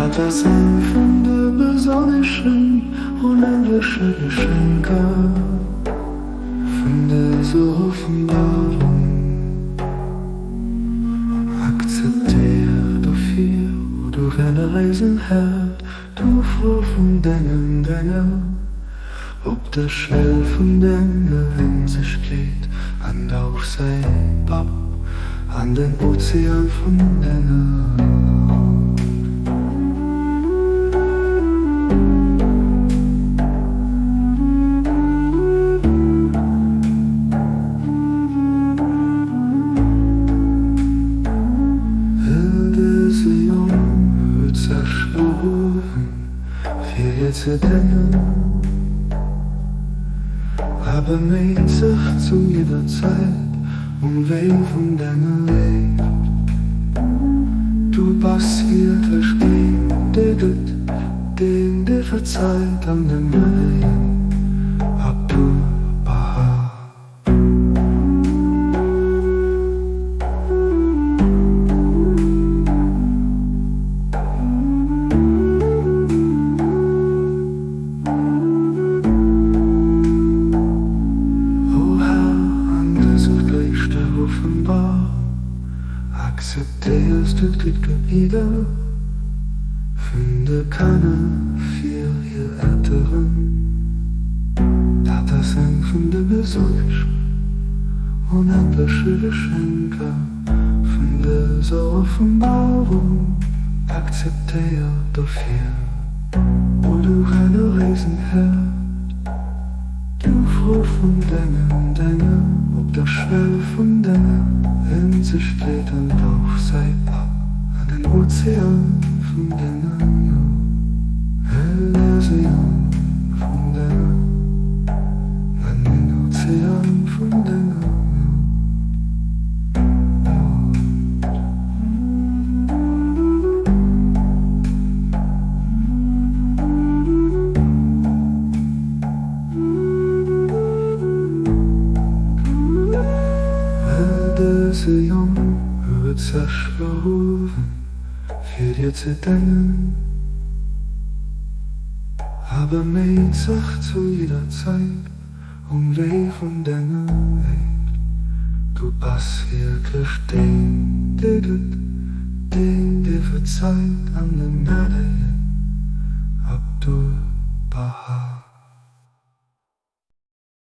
Dat ass eng vun de besonneschen onendleche Geschenker vun dëser Offenbarung. Akzeptéier dofir, o du generéisen Här, d'Ufro vun dengem Dénger, op der Schwell vun denger Hinsichkeet, an dauf säi Papp an den Ozean vun denger Haut. Well dëse Jong huet zerschloen, fir dir ze déngen, a beméit sech zu jidder Zäit um Wee vun denger Léift. Du bass wierklech deen, dee gëtt, deen, dee verzeit an den Gnadegen Abdu'l-Bahá. O Här, an dëser gréisster Offenbarung akzeptéiers du d'Gebieder vun de Kanner fir hir Elteren. Dat ass eng vun de besonneschen, onendleche Geschenker vun dëser Offenbarung. Akzeptéiert dofir, o du generéisen Här, d'Ufro vun dengem Dénger op der Schwell vun denger Hinsichtlkeet an dauf säi Papp an den Ozean vun denger Gnod. Elysium vun denger An den Ozean vun denger Gnod. Well dëse Jong huet sech beruewen fir dir ze dengen. A beméit sech zu jidder Zäit um Wee vun denger Léift. Du bass wierklech deen, dee gëtt, deen, dee verzeit an den Gnadegen.